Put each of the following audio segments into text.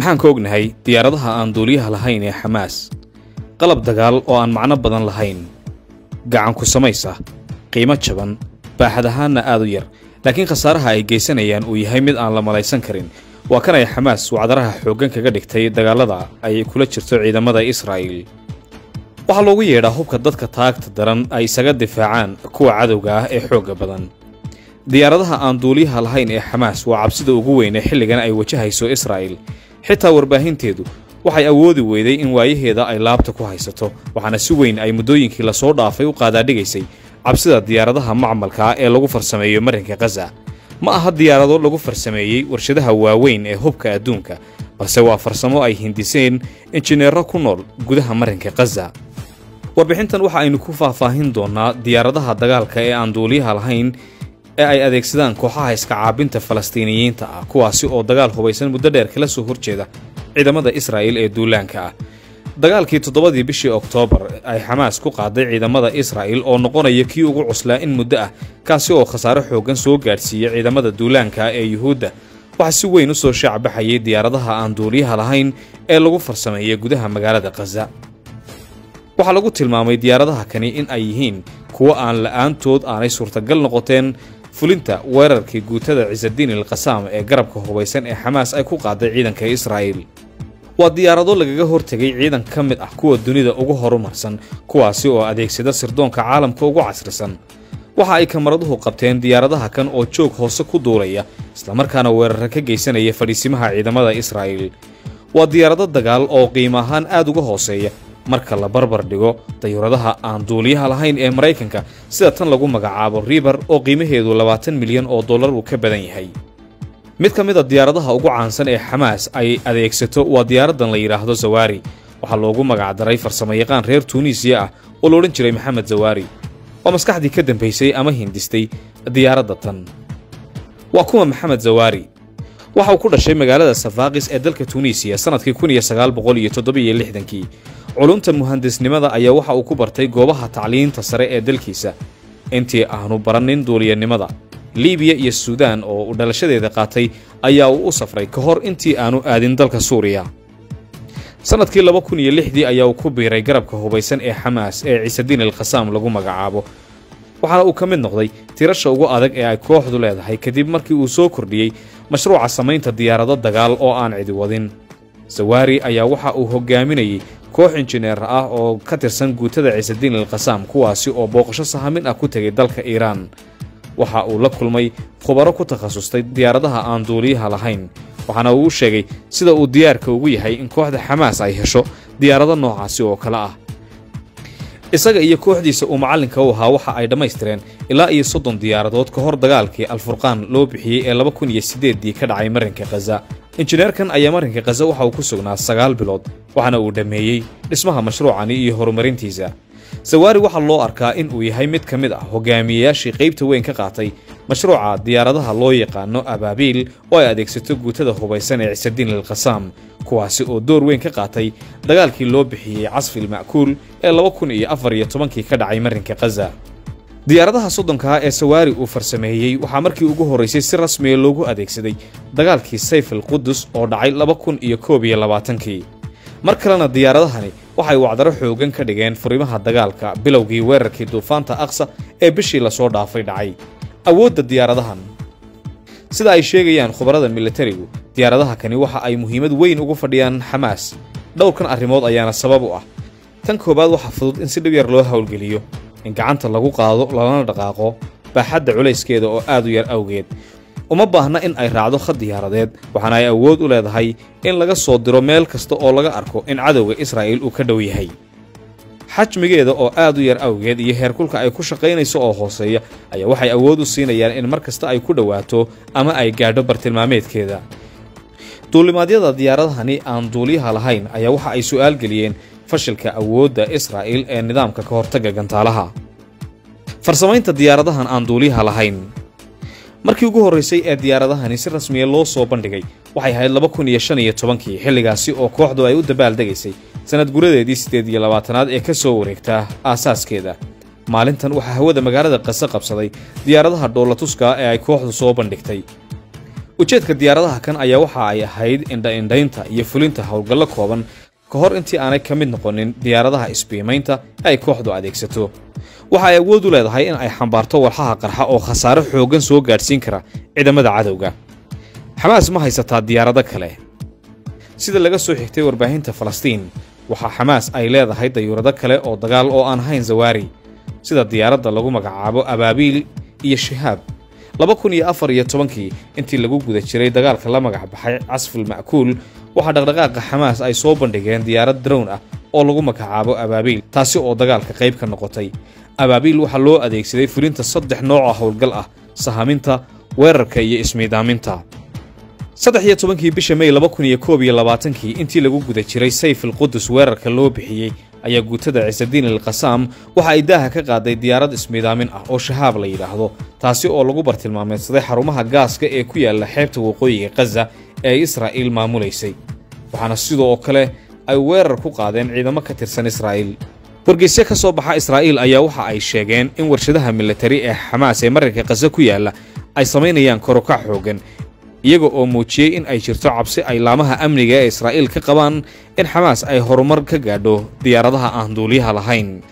Maxaan ka ognahay diyaaradaha aan duuliyaha lahayn ee Xamaas? Qalab dagaal oo aan macno badan lahayn, gacan ku samays ah, qiimo jaban, baaxad ahaanna aad u yar, laakiin khasaaraha ay geysanayaan uu yahay mid aan la malaysan karin. Waa kan ay Xamaas wacdaraha xooggan kaga dhigtay dagaalada ay kula jirto ciidamada Israa'iil. Waxaa loogu yeedhaa hubka dadka taagta daran ay isaga difaacaan kuwa cadowga ah ee xoogga badan. Diyaaradaha aan duuliyaha lahayn ee Xamaas waa cabsida ugu weyn ee xilligan ay wajahayso Israa'iil. Xitaa warbaahinteedu waxay awoodi weyday in waayaheeda ay laabta ku haysato, waxaana si weyn ay muddooyinkii lasoo dhaafay u qaadaadhigaysay cabsida diyaaradaha macmalka ah ee lagu farsameeyo marinka Khaza. Ma aha diyaarado lagu farsameeyey warshadaha waaweyn ee hubka adduunka, balse waa farsamo ay hindiseen injineerro ku nool gudaha marinka Khaza. Warbixintan waxa aynu ku faahfaahin doonaa diyaaradaha dagaalka ee aan duuliyaha lahayn ee ay adeegsadaan kooxaha iska caabinta Falastiiniyiinta ah, kuwaasi oo dagaal hubaysan muddo dheer kala soo horjeeda ciidamada Israa'iil ee duulaanka ah. Dagaalkii 7dii bishii Oktoobar ay Xamaas ku qaaday ciidamada Israa'iil oo noqonaya kii ugu cuslaa in muddo ah, kaasi oo khasaare xooggan soo gaadhsiiyey ciidamada duulaanka ah ee Yuhuudda, waxaa si weyn u soo shaacbaxayay diyaaradaha aan duuliyaha lahayn ee lagu farsameeyey gudaha magaalada Khaza. Waxaa lagu tilmaamay diyaaradaha kani in ay yihiin kuwo aan la'aantood aanay suurtagal noqoteen fulinta weerarkii guutada Ciisadiin al Qasaam ee garabka hubaysan ee Xamaas ay ku qaaday ciidanka Israa'iil. Waa diyaarado lagaga hortegay ciidan ka mid ah kuwa dunida ugu horumarsan, kuwaasi oo adeegsada sirdoonka caalamka ugu casrisan. Waxa ay kamaraduhu qabteen diyaaradaha kan oo joog hoose ku duulaya, islamarkaana weerara ka geysanaya fadhiisimaha ciidamada Israa'iil. Waa diyaarado dagaal oo qiimo ahaan aad uga hooseeya marka la barbar dhigo dayuuradaha aan duuliyaha lahayn ee Maraykanka, sida tan lagu magacaabo Reaper oo qiimaheedu 20 milyan oo dollar uu ka badan yahay. Mid ka mid a diyaaradaha ugu caansan ee Xamaas ay adeegsato waa diyaaradan la yidhaahdo Zawari. Waxaa loogu magacdaray farsamayaqaan reer Tuuniisiya ah oo la odhan jiray Maxamed Zawari. Waa maskaxdii ka dambaysay ama hindistay diyaaradda tan. Waa kuma Maxamed Zawari? Waxa uu ku dhashay magaalada Safaaqis ee dalka Tuuniisiya sannadkii 1967-kii. Culumta muhandisnimada ayaa waxa uu ku bartay goobaha tacliinta sare ee dalkiisa. Intii aanu baranin duuliyanimada, Libiya iyo Suudaan oo uu dhalashadeeda qaatay ayaa uu u safray ka hor intii aanu aadin dalka Suuriya. Sannadkii 2006-dii ayaa uu ku biiray garabka hubaysan ee Xamaas ee Ciisadiin al Qasaam lagu magacaabo, waxaana uu ka mid noqday tirasha ugu adag ee ay kooxdu leedahay kadib markii uu soo kordhiyey mashruuca samaynta diyaarado dagaal oo aan cidi wadin. Sawaari ayaa waxa uu hogaaminayey koox injineer ah oo ka tirsan guutada Ciisadiin al Qasaam, kuwaasi oo booqasho sahamin ah ku tegay dalka Iiraan. Waxa uu la kulmay khubaro ku takhasustay diyaaradaha aan duuliyaha lahayn, waxaana uu u sheegay sida uu diyaarka ugu yahay in kooxda Xamaas ay hesho diyaarado noocaasi oo kale ah. Isaga iyo kooxdiisa uu macallinka u ahaa waxa ay dhammaystireen ilaa iyo 30 diyaaradood ka hor dagaalkii Alfurqaan loo bixiyey ee 2008-dii ka dhacay marinka Khaza. Injineerkan ayaa marinka Khaza waxa uu ku sugnaa 9 bilood, waxaana uu dhammeeyey dhismaha mashruucani iyo horumarintiisa. Sawaari waxaa loo arkaa in uu yahay mid ka mid ah hogaamiyeyaashii qaybta weyn ka qaatay mashruuca diyaaradaha loo yaqaano Abaabiil oo ay adeegsato guutada hubaysan ee Ciisadiin al Qasaam, kuwaasi oo door weyn ka qaatay dagaalkii loo bixiyey Casfil Ma'kuul ee 2014-kii ka dhacay marinka Khaza. Diyaaradaha 30-kaa ee Sawaari uu farsameeyey waxaa markii ugu horraysay si rasmiya loogu adeegsaday dagaalkii Sayf al Qudus oo dhacay 2021-kii. Mar kalena diyaaradahani waxay wacdaro xooggan ka dhigeen furimaha dagaalka bilowgii weerarkii Duufaanta Aqsa ee bishii lasoo dhaafay dhacay. Awoodda diyaaradahan: sida ay sheegayaan khubarada militarigu, diyaaradaha kani waxa ay muhiimad weyn ugu fadhiyaan Xamaas. Dhowrkan arrimood ayaana sabab u ah. Tan koowaad, waxaa fudud in si dhib yar loo howlgeliyo, in gacanta lagu qaado lalana dhaqaaqo baaxadda culayskeeda oo aad u yar awgeed. Uma baahna in ay raacdo khad diyaaradeed, waxaana ay awood u leedahay in laga soo diro meel kasta oo laga arko in cadowga Israa'iil uu ka dhow yahay. Xajmigeeda oo aad u yar awgeed iyo heerkulka ay ku shaqaynayso oo hooseeya ayaa waxay awood u siinayaan in mar kasta ay ku dhowaato ama ay gaadho bartilmaameedkeeda. Duulimaadyada diyaaradahani aan duuliyaha lahayn ayaa waxa ay su'aal geliyeen fashilka awoodda Israa'iil ee nidaamka ka hortagga gantaalaha. Farsamaynta diyaaradahan aan duuliyaha lahayn: markii ugu horraysay ee diyaaradahani si rasmiya loo soo bandhigay waxay ahayd 2015-kii, xilligaasi oo kooxdu ay u dabaaldegaysay sanad guradeedii 28-aad ee ka soo wareegtaa aasaaskeeda. Maalintan waxaa hawada magaalada Qase qabsaday diyaaradaha dhoolatuska ee ay kooxdu soo bandhigtay. Ujeedka diyaaradaha kan ayaa waxa ay ahayd indha-indhaynta iyo fulinta howlgallo kooban ka hor intii aanay ka mid noqonin diyaaradaha isbiimaynta ay kooxdu adeegsato. Waxa ay awood u leedahay in ay xambaarto walxaha qarxa oo khasaare xooggan soo gaadhsiin kara ciidamada cadowga. Xamaas ma haysataa diyaarado kale? Sida laga soo xigtay warbaahinta Falastiin, waxaa Xamaas ay leedahay dayuurado kale oo dagaal oo aan hayn Zawaari, sida diyaaradda lagu magacaabo Abaabiil iyo Shihaab. 2014-kii, intii lagu guda jiray dagaalka la magac baxay Casful Ma'kuul, waxaa dhaqdhaqaaqa Xamaas ay soo bandhigeen diyaarad drone ah oo lagu magacaabo Abaabiil, taasi oo dagaalka qayb ka noqotay. Abaabiil waxaa loo adeegsaday fulinta 3 nooc oo howlgal ah: sahaminta, weerarka iyo ismiidaaminta. 13-kii bisha May 2021-kii, intii lagu guda jiray Sayf Alqudus weerarka loo bixiyey, ayaa guutada Ciisadiin Alqasaam waxa ay daaha ka qaaday diyaarad ismiidaamin ah oo Shahaab la yidhaahdo, taasi oo lagu bartilmaameedsaday xarumaha gaaska ee ku yaala xeebta waqooyiga Khaza ee ay Israa'iil maamulaysay, waxaana sidoo kale ay weerar ku qaadeen ciidamo ka tirsan Israa'iil. Wargeysyo ka soo baxa Israa'iil ayaa waxa ay sheegeen in warshadaha militari ee Xamaas ee marinka Khaza ku yaalla ay samaynayaan korukac xooggan, iyaga oo muujiyey in ay jirto cabsi ay laamaha amniga ee Israa'iil ka qabaan in Xamaas ay horumar ka gaadho diyaaradaha aan duuliyaha lahayn.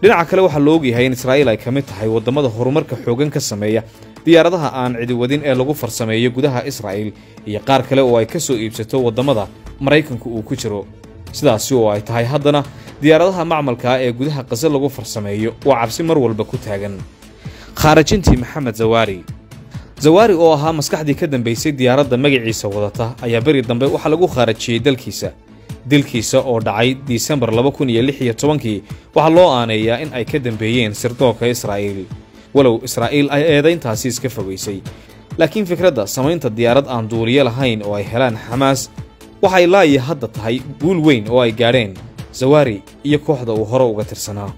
Dhinaca kale, waxaa la ogyahay in Israa'iil ay ka mid tahay waddamada horumarka xooggan ka sameeya diyaaradaha aan cidiwadin ee lagu farsameeyo gudaha Israa'iil iyo qaar kale oo ay ka soo iibsato waddamada Maraykanku uu ku jiro. Sidaasi oo ay tahay, haddana diyaaradaha macmalka ee gudaha Qase lagu farsameeyo waa cabsi mar walba ku taagan. Khaarajintii Maxamed Zawaari. Zawaari oo ahaa maskaxdii ka dambaysay diyaaradda magaciisa wadata ayaa beri dambe waxaa lagu khaarajiyey dalkiisa. Dilkiisa oo dhacay Disembar 2016-kii waxaa loo aaneeyaa in ay ka dambeeyeen sirdoonka Israa'iil, walow Israa'iil ay eedayntaasi iska fogaysay. Laakiin fikradda samaynta diyaarad aan duuliyo lahayn oo ay helaan Xamaas waxay laayi hadda tahay guul weyn oo ay gaadheen Zawaari iyo kooxda uu hore uga tirsanaa.